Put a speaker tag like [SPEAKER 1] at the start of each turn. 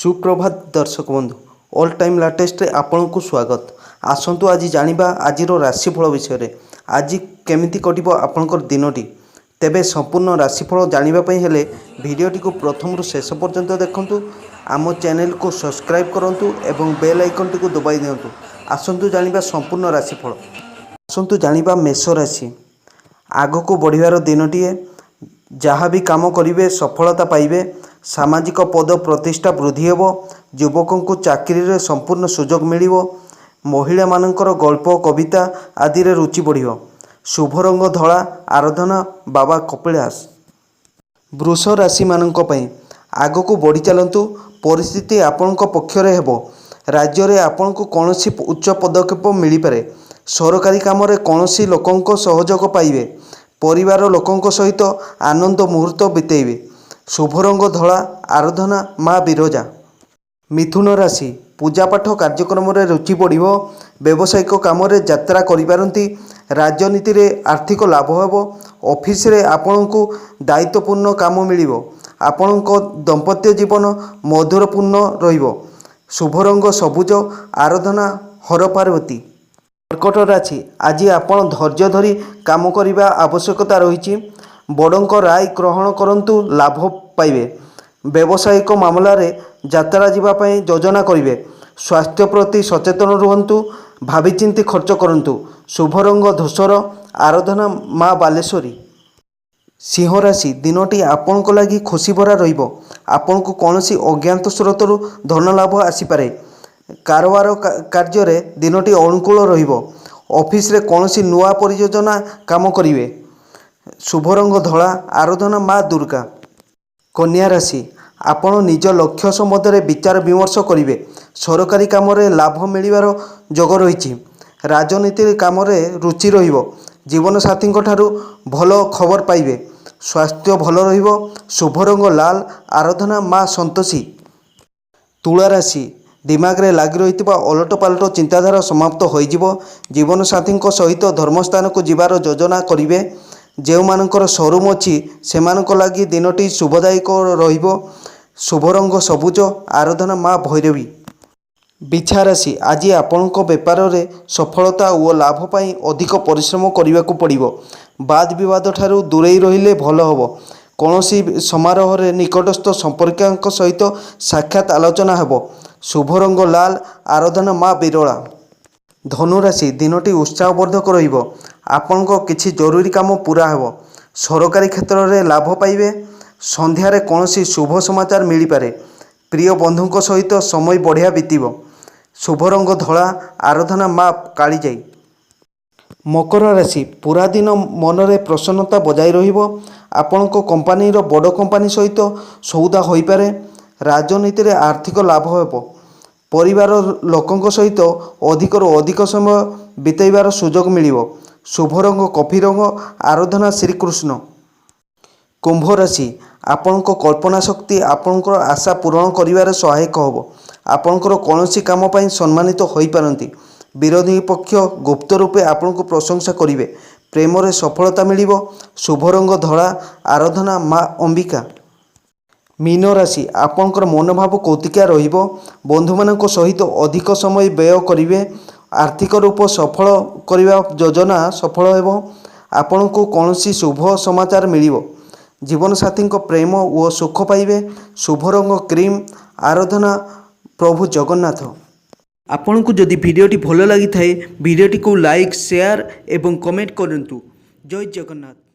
[SPEAKER 1] ସୁପ୍ରଭାତ ଦର୍ଶକ ବନ୍ଧୁ, all time ଲାଟେଷ୍ଟରେ ଆପଣଙ୍କୁ ସ୍ୱାଗତ। ଆସନ୍ତୁ ଆଜି ଜାଣିବା ଆଜିର ରାଶିଫଳ ବିଷୟରେ। ଆଜି କେମିତି କଟିବ ଆପଣଙ୍କର ଦିନଟି? ତେବେ ସମ୍ପୂର୍ଣ୍ଣ ରାଶିଫଳ ଜାଣିବା ପାଇଁ ହେଲେ ଭିଡ଼ିଓଟିକୁ ପ୍ରଥମରୁ ଶେଷ ପର୍ଯ୍ୟନ୍ତ ଦେଖନ୍ତୁ, ଆମ ଚ୍ୟାନେଲକୁ ସବସ୍କ୍ରାଇବ୍ କରନ୍ତୁ ଏବଂ ବେଲ୍ ଆଇକନ୍ଟିକୁ ଦବାଇ ଦିଅନ୍ତୁ। ଆସନ୍ତୁ ଜାଣିବା ସମ୍ପୂର୍ଣ୍ଣ ରାଶିଫଳ। ଆସନ୍ତୁ ଜାଣିବା ମେଷ ରାଶି। ଆଗକୁ ବଢ଼ିବାର ଦିନଟିଏ। ଯାହା ବି କାମ କରିବେ, ସଫଳତା ପାଇବେ। ସାମାଜିକ ପଦ ପ୍ରତିଷ୍ଠା ବୃଦ୍ଧି ହେବ। ଯୁବକଙ୍କୁ ଚାକିରିରେ ସମ୍ପୂର୍ଣ୍ଣ ସୁଯୋଗ ମିଳିବ। ମହିଳାମାନଙ୍କର ଗଳ୍ପ, କବିତା ଆଦିରେ ରୁଚି ବଢ଼ିବ। ଶୁଭ ରଙ୍ଗ ଧଳା, ଆରାଧନା ବାବା କପିଳାସ। ବୃଷ ରାଶିମାନଙ୍କ ପାଇଁ ଆଗକୁ ବଢ଼ି ଚାଲନ୍ତୁ, ପରିସ୍ଥିତି ଆପଣଙ୍କ ପକ୍ଷରେ ହେବ। ରାଜ୍ୟରେ ଆପଣଙ୍କୁ କୌଣସି ଉଚ୍ଚ ପଦକ୍ଷେପ ମିଳିପାରେ। ସରକାରୀ କାମରେ କୌଣସି ଲୋକଙ୍କ ସହଯୋଗ ପାଇବେ। ପରିବାର ଲୋକଙ୍କ ସହିତ ଆନନ୍ଦ ମୁହୂର୍ତ୍ତ ବିତେଇବେ। ଶୁଭ ରଙ୍ଗ ଧଳା, ଆରାଧନା ମା ବିରଜା। ମିଥୁନ ରାଶି, ପୂଜାପାଠ କାର୍ଯ୍ୟକ୍ରମରେ ରୁଚି ବଢ଼ିବ। ବ୍ୟବସାୟିକ କାମରେ ଯାତ୍ରା କରିପାରନ୍ତି। ରାଜନୀତିରେ ଆର୍ଥିକ ଲାଭ ହେବ। ଅଫିସରେ ଆପଣଙ୍କୁ ଦାୟିତ୍ୱପୂର୍ଣ୍ଣ କାମ ମିଳିବ। ଆପଣଙ୍କ ଦାମ୍ପତ୍ୟ ଜୀବନ ମଧୁରପୂର୍ଣ୍ଣ ରହିବ। ଶୁଭ ରଙ୍ଗ ସବୁଜ, ଆରାଧନା ହର ପାର୍ବତୀ। କର୍କଟ ରାଶି, ଆଜି ଆପଣ ଧୈର୍ଯ୍ୟ ଧରି କାମ କରିବା ଆବଶ୍ୟକତା ରହିଛି। ବଡ଼ଙ୍କ ରାୟ ଗ୍ରହଣ କରନ୍ତୁ, ଲାଭ ପାଇବେ। ବ୍ୟବସାୟିକ ମାମଲାରେ ଯାତ୍ରା ଯିବା ପାଇଁ ଯୋଜନା କରିବେ। ସ୍ୱାସ୍ଥ୍ୟ ପ୍ରତି ସଚେତନ ରୁହନ୍ତୁ, ଭାବିଚିନ୍ତି ଖର୍ଚ୍ଚ କରନ୍ତୁ। ଶୁଭ ରଙ୍ଗ ଧୂସର, ଆରାଧନା ମା ବାଲେଶ୍ୱରୀ। ସିଂହ ରାଶି, ଦିନଟି ଆପଣଙ୍କ ଲାଗି ଖୁସିଭରା ରହିବ। ଆପଣଙ୍କୁ କୌଣସି ଅଜ୍ଞାତ ସ୍ରୋତରୁ ଧନ ଲାଭ ଆସିପାରେ। କାରବାର କାର୍ଯ୍ୟରେ ଦିନଟି ଅନୁକୂଳ ରହିବ। ଅଫିସରେ କୌଣସି ନୂଆ ପରିଯୋଜନା କାମ କରିବେ। ଶୁଭ ରଙ୍ଗ ଧଳା, ଆରାଧନା ମା ଦୁର୍ଗା। କନ୍ୟା ରାଶି, ଆପଣ ନିଜ ଲକ୍ଷ୍ୟ ସମ୍ବନ୍ଧରେ ବିଚାର ବିମର୍ଶ କରିବେ। ସରକାରୀ କାମରେ ଲାଭ ମିଳିବାର ଯୋଗ ରହିଛି। ରାଜନୀତି କାମରେ ରୁଚି ରହିବ। ଜୀବନସାଥୀଙ୍କ ଠାରୁ ଭଲ ଖବର ପାଇବେ। ସ୍ୱାସ୍ଥ୍ୟ ଭଲ ରହିବ। ଶୁଭ ରଙ୍ଗ ଲାଲ, ଆରାଧନା ମା ସନ୍ତୋଷୀ। ତୁଳା ରାଶି, ଦିମାଗରେ ଲାଗି ରହିଥିବା ଓଲଟ ପାଲଟ ଚିନ୍ତାଧାରା ସମାପ୍ତ ହୋଇଯିବ। ଜୀବନସାଥୀଙ୍କ ସହିତ ଧର୍ମସ୍ଥାନକୁ ଯିବାର ଯୋଜନା କରିବେ। ଯେଉଁମାନଙ୍କର ସୋରୁମ୍ ଅଛି, ସେମାନଙ୍କ ଲାଗି ଦିନଟି ଶୁଭଦାୟକ ରହିବ। ଶୁଭ ରଙ୍ଗ ସବୁଜ, ଆରାଧନା ମା ଭୈରବୀ। ବିଛା ରାଶି, ଆଜି ଆପଣଙ୍କ ବେପାରରେ ସଫଳତା ଓ ଲାଭ ପାଇଁ ଅଧିକ ପରିଶ୍ରମ କରିବାକୁ ପଡ଼ିବ। ବାଦ ବିବାଦ ଠାରୁ ଦୂରେଇ ରହିଲେ ଭଲ ହେବ। କୌଣସି ସମାରୋହରେ ନିକଟସ୍ଥ ସମ୍ପର୍କୀୟଙ୍କ ସହିତ ସାକ୍ଷାତ ଆଲୋଚନା ହେବ। ଶୁଭ ରଙ୍ଗ ଲାଲ, ଆରାଧନା ମା ବିରଳା। ଧନୁରାଶି, ଦିନଟି ଉତ୍ସାହବର୍ଦ୍ଧକ ରହିବ। ଆପଣଙ୍କ କିଛି ଜରୁରୀ କାମ ପୂରା ହେବ। ସରକାରୀ କ୍ଷେତ୍ରରେ ଲାଭ ପାଇବେ। ସନ୍ଧ୍ୟାରେ କୌଣସି ଶୁଭ ସମାଚାର ମିଳିପାରେ। ପ୍ରିୟ ବନ୍ଧୁଙ୍କ ସହିତ ସମୟ ବଢ଼ିଆ ବିତିବ। ଶୁଭ ରଙ୍ଗ ଧଳା, ଆରାଧନା ମା କାଳିଜାଇ। ମକର ରାଶି, ପୁରା ଦିନ ମନରେ ପ୍ରସନ୍ନତା ବଜାୟ ରହିବ। ଆପଣଙ୍କ କମ୍ପାନୀର ବଡ଼ କମ୍ପାନୀ ସହିତ ସଉଦା ହୋଇପାରେ। ରାଜନୀତିରେ ଆର୍ଥିକ ଲାଭ ହେବ। ପରିବାର ଲୋକଙ୍କ ସହିତ ଅଧିକରୁ ଅଧିକ ସମୟ ବିତେଇବାର ସୁଯୋଗ ମିଳିବ। ଶୁଭ ରଙ୍ଗ କଫି ରଙ୍ଗ, ଆରାଧନା ଶ୍ରୀକୃଷ୍ଣ। କୁମ୍ଭ ରାଶି, ଆପଣଙ୍କ କଳ୍ପନା ଶକ୍ତି ଆପଣଙ୍କର ଆଶା ପୂରଣ କରିବାରେ ସହାୟକ ହେବ। ଆପଣଙ୍କର କୌଣସି କାମ ପାଇଁ ସମ୍ମାନିତ ହୋଇପାରନ୍ତି। ବିରୋଧୀ ପକ୍ଷ ଗୁପ୍ତ ରୂପେ ଆପଣଙ୍କୁ ପ୍ରଶଂସା କରିବେ। ପ୍ରେମରେ ସଫଳତା ମିଳିବ। ଶୁଭ ରଙ୍ଗ ଧଳା, ଆରାଧନା ମା ଅମ୍ବିକା। ମୀନ ରାଶି, ଆପଣଙ୍କର ମନୋଭାବ କୌତୁକିଆ ରହିବ। ବନ୍ଧୁମାନଙ୍କ ସହିତ ଅଧିକ ସମୟ ବ୍ୟୟ କରିବେ। ଆର୍ଥିକ ରୂପ ସଫଳ କରିବା ଯୋଜନା ସଫଳ ହେବ। ଆପଣଙ୍କୁ କୌଣସି ଶୁଭ ସମାଚାର ମିଳିବ। ଜୀବନସାଥୀଙ୍କ ପ୍ରେମ ଓ ସୁଖ ପାଇବେ। ଶୁଭ ରଙ୍ଗ କ୍ରିମ୍, ଆରାଧନା ପ୍ରଭୁ ଜଗନ୍ନାଥ। ଆପଣଙ୍କୁ ଯଦି ଭିଡ଼ିଓଟି ଭଲ ଲାଗିଥାଏ, ଭିଡ଼ିଓଟିକୁ ଲାଇକ୍, ସେୟାର ଏବଂ କମେଣ୍ଟ କରନ୍ତୁ। ଜୟ ଜଗନ୍ନାଥ।